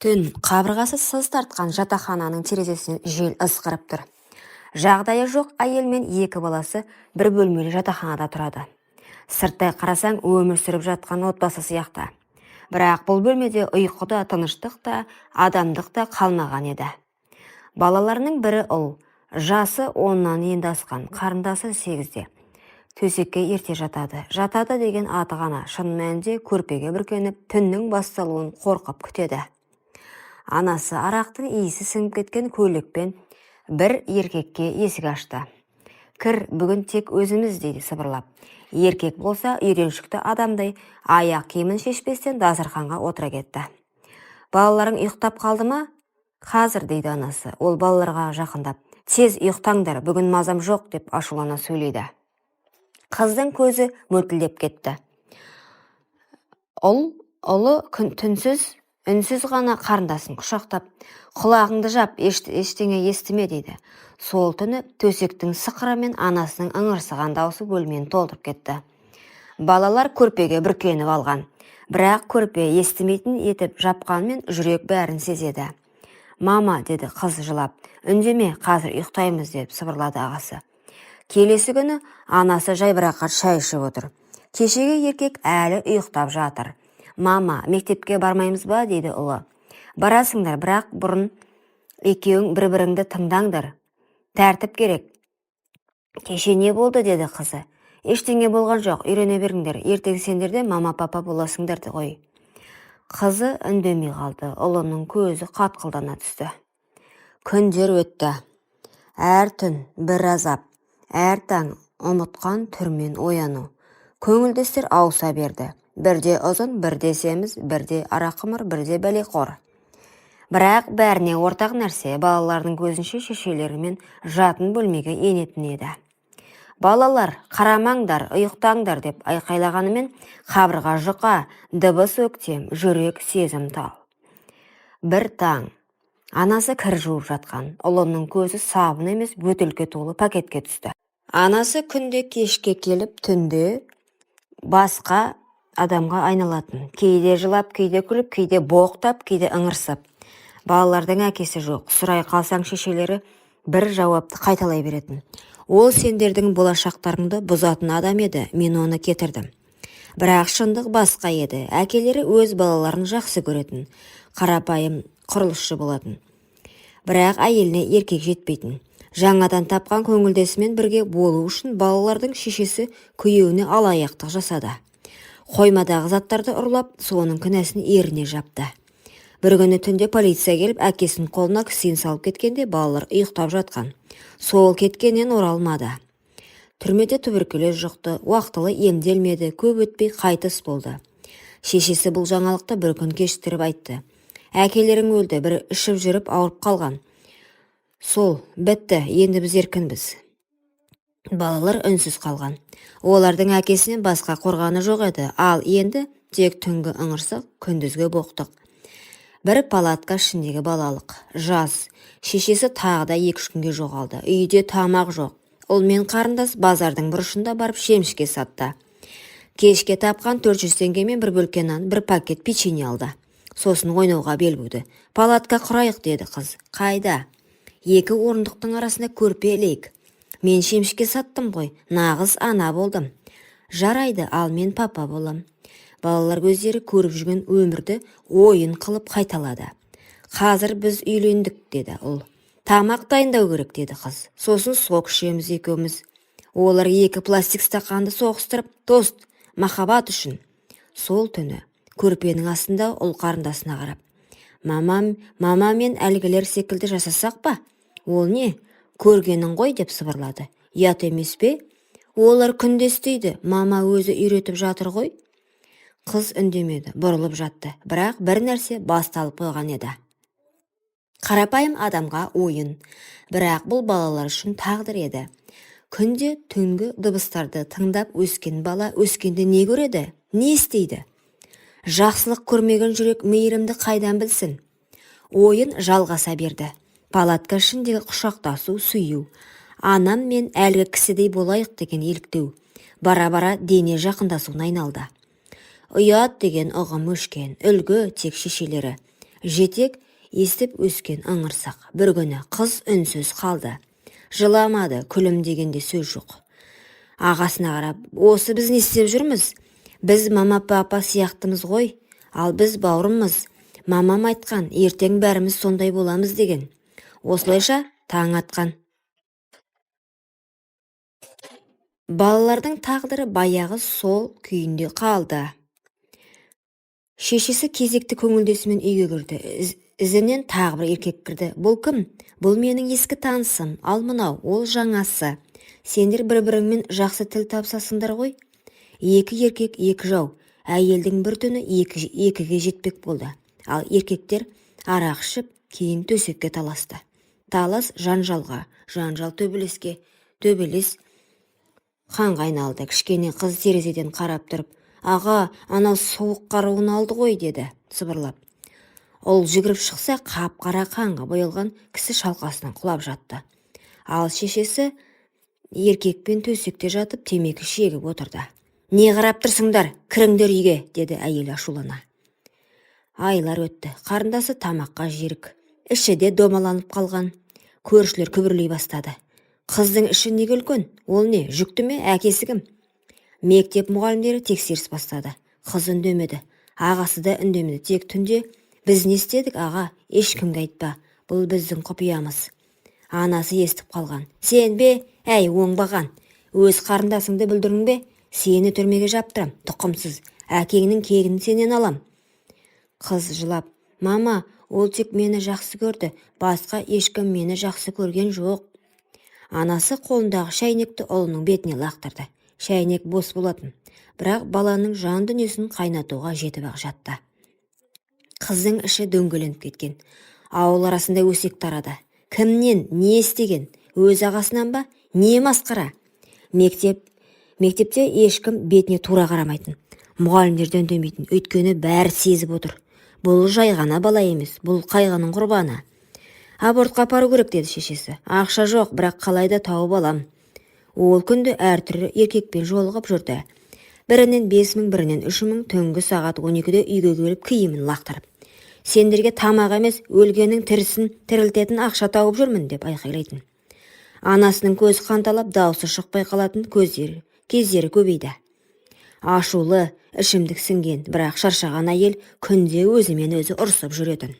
Түн. Қабырғасы сыз тартқан жатақхананың терезесінен жел ысқырып тұр. Жағдайы жоқ әйел мен екі баласы бір бөлмелі жатақханада тұрады. Сырттай қарасаң, өмір сүріп жатқан отбасы сияқты. Бірақ бұл бөлмеде ұйқы да, тыныштық та, адамдық та қалмаған еді. Балаларының бірі ұл, жасы 10-нан енді асқан, қарындасы 8-де. Төсекке ерте жатады. Жатады деген аты ғана, шын мәнінде көрпеге бүркеніп, түннің басталуын қорқып күтеді. Анасы арақтың иісі сіңіп кеткен көйлекпен бір еркекке есік ашты. «Кір, бүгін тек өзіміз», – дейді сыбырлап. Еркек болса, үйреншікті адамдай аяқ киімін шешпестен дастарханға отыра кетті. «Балаларың ұйықтап қалды ма?» «Қазір», – дейді анасы. Ол балаларға жақындап, «Тез ұйықтаңдар, бүгін мазам жоқ», – деп ашулана сөйлейді. Қыздың көзі мөлтілдеп кетті. Ұлы күн түнсіз, үнсіз ғана қарындасын құшақтап, «Құлағыңды жап, ештеңе естіме», – дейді. Сол түні төсектің сықыры мен анасының ыңырсыған даусы бөлмені толтырып кетті. Балалар көрпеге бүркеніп алған. Бірақ көрпе естімейтін етіп жапқанмен, жүрек бәрін сезеді. «Мама», – деді қыз жылап. «Үндеме, қазір ұйықтаймыз», – деп сыбырлады ағасы. Келесі күні анасы жайбарақат шай ішіп отыр. Кешегі еркек әлі ұйықтап жатыр. «Мама, мектепке бармаймыз ба?» – дейді ұлы. «Барасыңдар, бірақ бұрын екеуің бір-біріңді тыңдаңдар. Тәртіп керек». «Кеше не болды?» – деді қызы. «Ештеңе болған жоқ, үйрене беріңдер. Ертең сендер де мама, папа боласыңдар ғой». Қызы үндемей қалды. Ұлының көзі қатқылдана түсті. Күндер өтті. Әр түн бір азап, әр таң ұмытқан түрмен ояну. Көңілдестер ауыса берді. Бірде ұзын, бірде семіз, бірде араққұмар, бірде бәлеқор. Бірақ бәріне ортақ нәрсе: балалардың көзінше шешелерімен жатын бөлмеге енетін еді. «Балалар, қарамаңдар, ұйықтаңдар», – деп айқайлағанымен, қабырға жұқа, дыбыс өктем, жүрек сезімтал. Бір таң анасы кір жуып жатқан. Ұлының көзі сабын емес, бөтелке толы пакетке түсті. Анасы күнде кешке келіп, түнде басқа адамға айналатын. Кейде жылап, кейде күліп, кейде боқтап, кейде ыңырсып. Балалардың әкесі жоқ. Сұрай қалсаң, шешелері бір жауапты қайталай беретін: «Ол сендердің болашақтарыңды бұзатын адам еді, мен оны кетірдім». Бірақ шындық басқа еді. Әкелері өз балаларын жақсы көретін, қарапайым құрылысшы болатын. Бірақ әйеліне еркек жетпейтін. Жаңадан тапқан көңілдесімен бірге болу үшін балалардың шешесі күйеуіне алаяқтық жасады. Қоймадағы заттарды ұрлап, соның кінәсін еріне жапты. Бір күні түнде полиция келіп, әкесінің қолына кісен салып кеткенде, балалар ұйықтап жатқан. Сол кеткеннен оралмады. Түрмеде туберкулез жұқты, уақтылы емделмеді, көп өтпей қайтыс болды. Шешесі бұл жаңалықты бір күн кешіктіріп айтты. «Әкелерің өлді, бір ішіп жүріп ауырып қалған. Сол, бітті, енді біз еркінбіз». Балалар үнсіз қалған. Олардың әкесінен басқа қорғаны жоқ еді, ал енді тек түнгі ыңырсық, күндізгі боқтық. Бір палатка ішіндегі балалық. Жаз. Шешесі тағы да 2-3 күнге жоғалды. Үйде тамақ жоқ. Ұл мен қарындас базардың бұрышында барып шемішке сатты. Кешке тапқан 400 теңгемен бір бөлке нан, бір пакет печенье алды. Сосын ойнауға бел буды. «Палатка құрайық», – деді қыз. «Қайда?» «Екі орындықтың арасында көрпе ілейік. Мен шемішке саттым ғой, нағыз ана болдым». «Жарайды, ал мен папа болам». Балалар өздері көріп жүрген өмірді ойын қылып қайталады. «Қазір біз үйлендік», – деді ұл. «Тамақ дайындау керек», – деді қыз. «Сосын сок ішеміз екеуміз». Олар екі пластик стақанды соғыстырып, тост: «Махаббат үшін!» Сол түні көрпенің астында ұл қарындасына қарап: «Мамам, мама мен әлгілер секілді жасасақ па?» «Ол не?» «Көргенің ғой», – деп сыбырлады. «Ұят емес пе? Олар күнде істейді, мама өзі үйретіп жатыр ғой». Қыз үндемеді, бұрылып жатты. Бірақ бір нәрсе басталып қойған еді. Қарапайым адамға ойын, бірақ бұл балалар үшін тағдыр еді. Күнде түнгі дыбыстарды тыңдап өскен бала өскенде не көреді, не істейді? Жақсылық көрмеген жүрек мейірімді қайдан білсін? Ойын жалғаса берді. Палатка ішіндегі құшақтасу, сүю, анам мен әлгі кісідей болайық деген еліктеу бара-бара дене жақындасуына айналды. Ұят деген ұғым өшкен, үлгі тек шешелері. Жетек естіп өскен ыңырсақ. Бір күні қыз үнсіз қалды. Жыламады, күлімдегенде сөз жоқ. Ағасына қарап, осы біз не істеп жүрміз? Біз мама папа сияқтымыз ғой, ал біз бауырымыз. Мамам айтқан, ертең бәріміз сондай боламыз деген. Осылайша таң атқан. Балалардың тағдыры баяғы сол күйінде қалды. Шешесі кезекті көңілдесімен үйге кірді. Ізінен тағы бір еркек кірді. Бұл кім? Бұл менің ескі танысым. Ал мынау, ол жаңасы. Сендер бір-біріңмен жақсы тіл табысасыңдар ғой. Екі еркек, екі жау. Әйелдің бір түні екіге жетпек болды. Ал еркектер арақ ішіп, кейін төсекке таласты. Талас жанжалға, жанжал төбелеске, төбелес қанға айналды. Кішкене қыз терезеден қарап тұрып, аға, анау суық қаруын алды ғой, деді сыбырлап. Ол жүгіріп шықса, қап-қара қанға боялған кісі шалқасынан құлап жатты. Ал шешесі еркекпен төсекте жатып темекі шегіп отырды. Не қарап тұрсыңдар, кіріңдер үйге, деді әйел ашулана. Айлар өтті. Қарындасы тамаққа жерік. Іші де домаланып қалған. Көршілер күбірлей бастады. Қыздың іші неге үлкен? Ол не, жүкті ме, әкесі кім? Мектеп мұғалімдері тексеріс бастады. Қыз үндемеді. Ағасы да үндемеді. Тек түнде біз не істедік, аға, ешкімге айтпа. Бұл біздің құпиямыз. Анасы естіп қалған. Сен бе, әй, оңбаған. Өз қарындасыңды бүлдірдің бе? Сені түрмеге жаптырам, тұқымсыз. Әкеңнің кегін сенен алам. Қыз жылап, мама, ол тек мені жақсы көрді, басқа ешкім мені жақсы көрген жоқ. Анасы қолындағы шәйнекті ұлының бетіне лақтырды. Шәйнек бос болатын, бірақ баланың жан дүниесін қайнатуға жетіп-ақ жатты. Қыздың іші дөңгеленіп кеткен. Ауыл арасында өсек тарады. Кімнен, не істеген? Өз ағасынан ба? Не масқара? Мектепте ешкім бетіне тура қарамайтын. Мұғалімдер де үндемейтін, өйткені бәрі сезіп отыр. Бұл жай ғана бала емес, бұл қайғының құрбаны. Абортқа апару керек, деді шешесі. Ақша жоқ, бірақ қалай да тауып алам. Ол күнде әртүрлі еркекпен жолығып жүрді. Бірінен 5000, бірінен 3000, түнгі сағат 12-де үйге келіп киімін лақтырып. Сендерге тамақ емес, өлгеннің тірісін тірілтетін ақша тауып жүрмін, деп айқайлайтын. Анасының көзі қанталап, даусы шықпай қалатын кездері көбейді. Ашулы, ішімдік сіңген, бірақ шаршаған әйел күнде өзімен өзі ұрсып жүретін.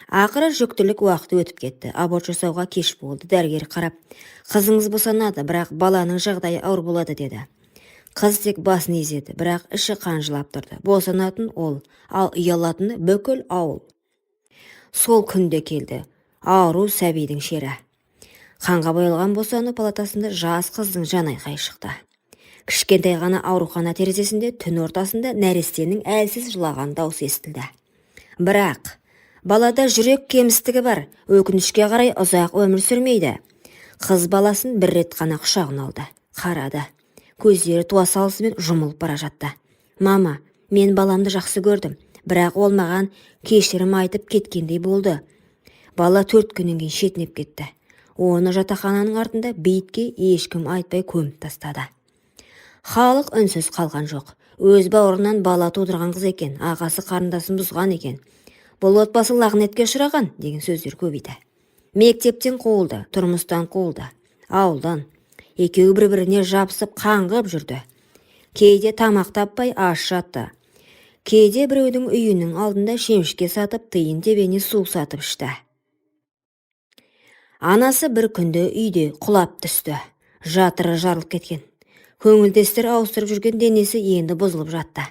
Ақыры жүктілік уақыты өтіп кетті. Аборт жасауға кеш болды. Дәрігер қарап, қызыңыз босанады, бірақ баланың жағдайы ауыр болады, деді. Қыз тек басын изеді, бірақ іші қан жылап тұрды. Босанатын ол, ал ұялатыны бүкіл ауыл. Сол күнде келді. Ауру сәбидің шері. Қанға боялған босану палатасында жас қыздың жан айқайы шықты. Кішкентай ғана аурухана терезесінде түн ортасында нәрестенің әлсіз жылаған даусы естілді. Бірақ балада жүрек кемістігі бар, өкінішке қарай ұзақ өмір сүрмейді. Қыз баласын бір рет қана құшағына алды, қарады. Көздері туа салысымен жұмылып бара жатты. Мама, мен баламды жақсы көрдім, бірақ ол маған кешірім айтып кеткендей болды. Бала 4 күннен кейін шетінеп кетті. Оны жатақхананың артында бейітке ешкім айтпай көміп тастады. Халық үнсіз қалған жоқ. Өз бауырынан бала тудырған қыз екен, ағасы қарындасын бұзған екен. Бұл отбасы лағнетке ұшыраған деген сөздер көбейді. Мектептен қуылды, тұрмыстан қуылды, ауылдан. Екеуі бір-біріне жабысып қаңғып жүрді. Кейде тамақ таппай аш жатты. Кейде біреудің үйінің алдында шемішке сатып, тиын тебене су сатып ішті. Анасы бір күнде үйде құлап түсті. Жатыры жарылып кеткен. Көңілдестер ауыстырып жүрген денесі енді бұзылып жатты.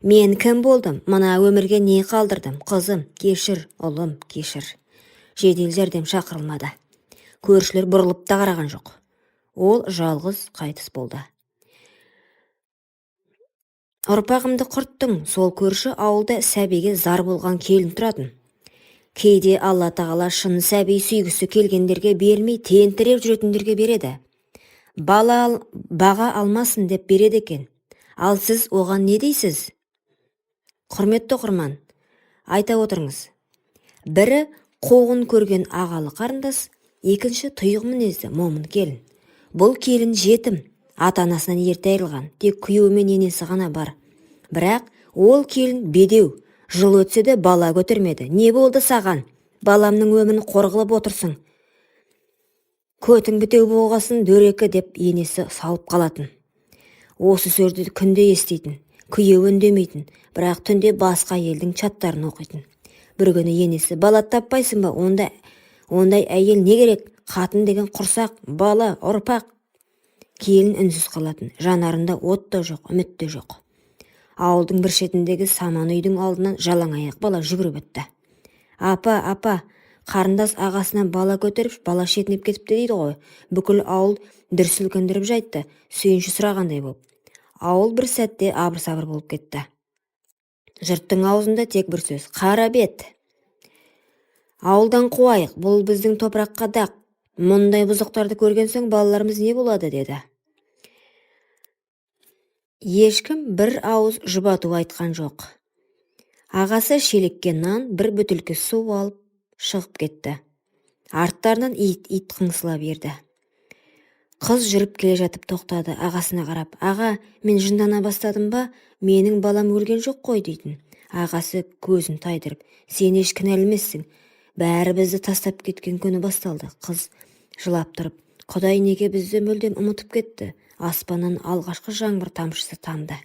Мен кім болдым? Мына өмірге не қалдырдым? Қызым, кешір, ұлым, кешір. Жедел жәрдем шақырылмады. Көршілер бұрылып та қараған жоқ. Ол жалғыз қайтыс болды. Ұрпағымды құрттың, сол көрші ауылда сәбиге зар болған келін тұратын. Кейде Алла тағала шын сәби сүйгісі келгендерге бермей, тентіреп жүретіндерге береді. Бала баға алмасын деп береді екен. Ал сіз оған не дейсіз? Құрметті оқырман, айта отырыңыз. Бірі қоғын көрген ағалы қарындас, екінші тұйық мінезді момын келін. Бұл келін жетім, ата-анасынан ерте айырылған, тек күйеуі мен енесі ғана бар. Бірақ ол келін бедеу, Жыл өтсе де бала көтермеді. Не болды саған? Баламның өмірін қор қылып отырсың. Көтің бітеу болғасын дөрекі, деп енесі салып қалатын. Осы сөзді күнде еститін. Күйеуі үндемейтін, бірақ түнде басқа әйелдің чаттарын оқитын. Бір күні енесі: «Бала таппайсың ба? Онда ондай әйел не керек? Қатын деген құрсақ, бала, ұрпақ». Келін үнсіз қалатын. Жанарында от та жоқ, үміт те жоқ. Ауылдың бір шетіндегі саман үйдің алдынан жалаң аяқ бала жүгіріп өтті. «Апа, апа, қарындас ағасынан бала көтеріп, бала шетінеп кетіпті дейді ғой. Бүкіл ауыл дүр сілкіндіріп жайтты, сүйінші сұрағандай болып». Ауыл бір сәтте абыр-сабыр болып кетті. Жұрттың аузында тек бір сөз: «Қара бет! Ауылдан қуайық, бұл біздің топыраққа дақ. Мұндай бұзықтарды көрген соң балаларымыз не болады?» – деді. Ешкім бір ауыз жұбату айтқан жоқ. Ағасы шелекке нан, бір бөтелке су алып шығып кетті. Арттарынан ит қыңсылап ерді. Қыз жүріп келе жатып тоқтады. Ағасына қарап: «Аға, мен жындана бастадым ба? Менің балам өлген жоқ қой», – дейтін. Ағасы көзін тайдырып: «Сен еш кінәлі емессің. Бәрі бізді тастап кеткен күні басталды». Қыз жылап тұрып: «Құдай неге бізді мүлдем ұмытып кетті?» Аспаннан алғашқы жаңбыр тамшысы тамды,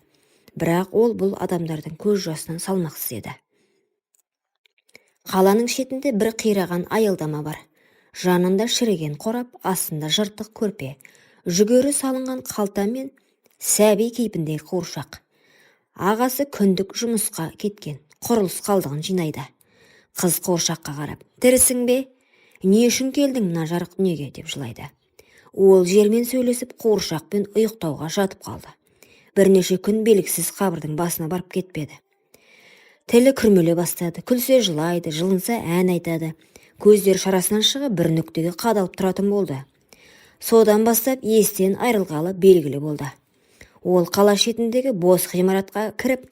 бірақ ол бұл адамдардың көз жасынан салмақсыз еді. Қаланың шетінде бір қираған аялдама бар. Жанында шіріген қорап, астында жыртық көрпе, жүгері салынған қалта мен сәби кейпіндегі қуыршақ. Ағасы күндік жұмысқа кеткен, құрылыс қалдығын жинайды. Қыз қуыршаққа қарап: «Тірісің бе? Не үшін келдің мына жарық дүниеге?» – деп жылайды. Ол жермен сөйлесіп, қуыршақпен ұйықтауға жатып қалды. Бірнеше күн белгісіз қабірдің басына барып кетпеді. Тілі күрмеле бастады. Күлсе жылайды, жылынса ән айтады. Көздері шарасынан шығып, бір нүктеге қадалып тұратын болды. Содан бастап естен айырылғалы белгілі болды. Ол қала шетіндегі бос ғимаратқа кіріп,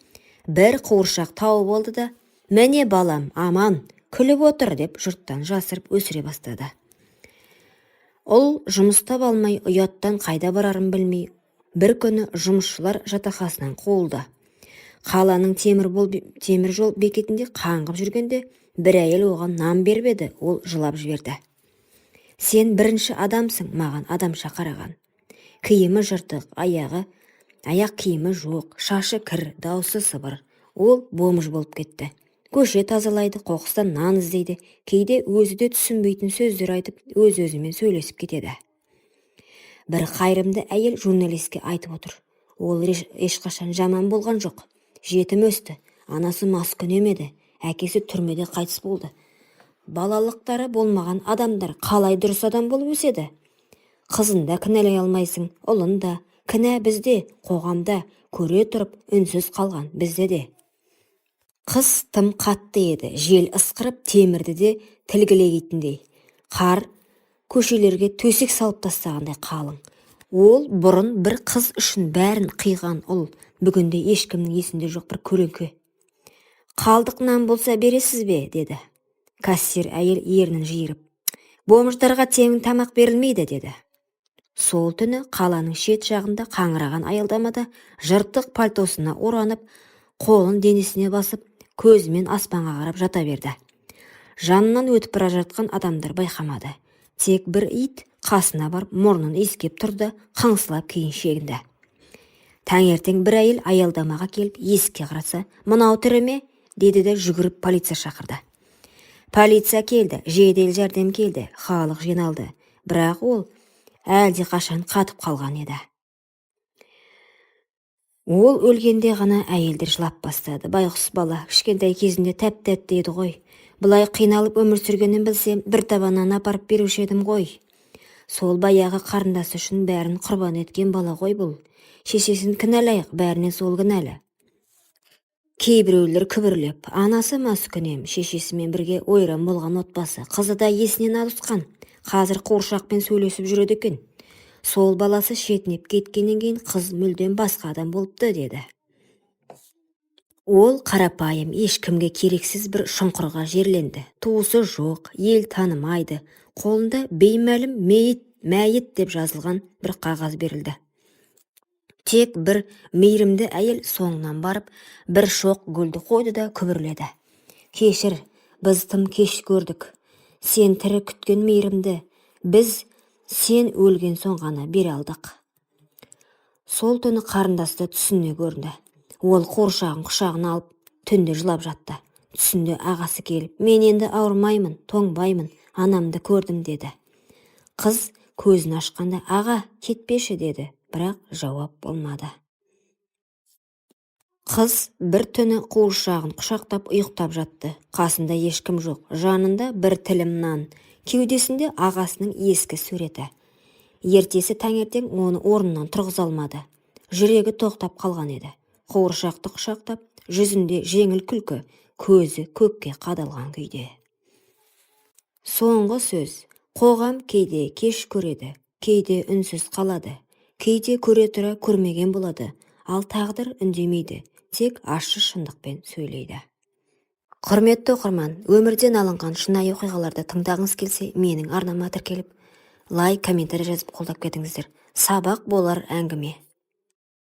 бір қуыршақ тауып алды да: «Міне, балам аман, күліп отыр», – деп жұрттан жасырып өсіре бастады. Ұл жұмыс таба алмай, ұяттан қайда барарын білмей, бір күні жұмысшылар жатақханасынан қуылды. Қаланың темір жол бекетінде қаңғып жүргенде бір әйел оған нан беріп еді, ол жылап жіберді: «Сен бірінші адамсың маған адамша қараған». Киімі жыртық, аяқ киімі жоқ, шашы кір, даусы сыбыр. Ол бомж болып кетті. Көше тазалайды, қоқыстан нан іздейді. Кейде өзі де түсінбейтін сөздер айтып, өз-өзімен сөйлесіп кетеді. Бір қайырымды әйел журналистке айтып отыр: «Ол ешқашан жаман болған жоқ. Жетім өсті, анасы маскүнем еді, әкесі түрмеде қайтыс болды. Балалықтары болмаған адамдар қалай дұрыс адам болып өседі? Қызын да кінәлай алмайсың, ұлын да. Кінә бізде, қоғамда, көре тұрып үнсіз қалған бізде де». Қыс тым қатты еді. Жел ысқырып, темірді де тілгілейтіндей. Қар көшелерге төсек салып тастағандай қалың. Ол бұрын бір қыз үшін бәрін қиған ұл бүгінде ешкімнің есінде жоқ бір көлеңке. «Қалдық нан болса бересіз бе?» – деді. Кассир әйел ернін жиырып: «Бомждарға тегін тамақ берілмейді», – деді. Сол түні қаланың шет жағында қаңыраған аялдамада жыртық пальтосына оранып, қолын денесіне басып, көзімен аспанға қарап жата берді. Жанынан өтіп бара жатқан адамдар байқамады. Тек бір ит қасына барып, мұрнын иіскеп тұрды да, қыңсылап кейін шегінді. Таңертең бір әйел аялдамаға келіп, есікке қараса: «Мынау тірі ме?» – деді де, жүгіріп полиция шақырды. Полиция келді, жедел жәрдем келді, халық жиналды, бірақ ол әлдеқашан қатып қалған еді. Ол өлгенде ғана әйелдер жылап бастады: «Байғұс бала, кішкентай кезінде тәп-тәтті еді ғой. Бұлай қиналып өмір сүргенін білсем, бір табан нан апарып беруші едім ғой. Сол баяғы қарындасы үшін бәрін құрбан еткен бала ғой бұл. Шешесін кінәлайық, бәріне сол кінәлі». Кейбіреулер күбірлеп: «Анасы маскүнем, шешесімен бірге ойран болған отбасы. Қызы да есінен адасқан, қазір қуыршақпен сөйлесіп жүреді екен. Сол баласы шетінеп кеткеннен кейін қыз мүлдем басқа адам болыпты», – деді. Ол қарапайым, ешкімге керексіз бір шұңқырға жерленді. Туысы жоқ, ел танымайды. Қолында «Беймәлім мәйіт» деп жазылған бір қағаз берілді. Тек бір мейірімді әйел соңынан барып, бір шоқ гүлді қойды да күбірледі: «Кешір, біз тым кеш көрдік. Сен тірі күткен мейірімді біз сен өлген соң ғана бере алдық». Сол түні қарындасы түсіне көрінді. Ол қуыршағын құшағына алып, түнде жылап жатты. Түсінде ағасы келіп: «Мен енді ауырмаймын, тоңбаймын, анамды көрдім», – деді. Қыз көзін ашқанда: «Аға, кетпеші», – деді. Бірақ жауап болмады. Қыз бір түні қуыршағын құшақтап ұйықтап жатты. Қасында ешкім жоқ, жанында бір тілім нан, кеудесінде ағасының ескі суреті. Ертесі таңертең оны орнынан тұрғыза алмады. Жүрегі тоқтап қалған еді. Қуыршақты құшақтап, жүзінде жеңіл күлкі, көзі көкке қадалған күйде. Соңғы сөз. Қоғам кейде кеш көреді, кейде үнсіз қалады, кейде көре тұра көрмеген болады. Ал тағдыр үндемейді, тек ащы шындықпен сөйлейді. Құрметті оқырман, өмірден алынған шынайы оқиғаларды тыңдағыңыз келсе, менің арнама тіркеліп, лайк, комментарий жазып, қолдап кетіңіздер. Сабақ болар әңгіме.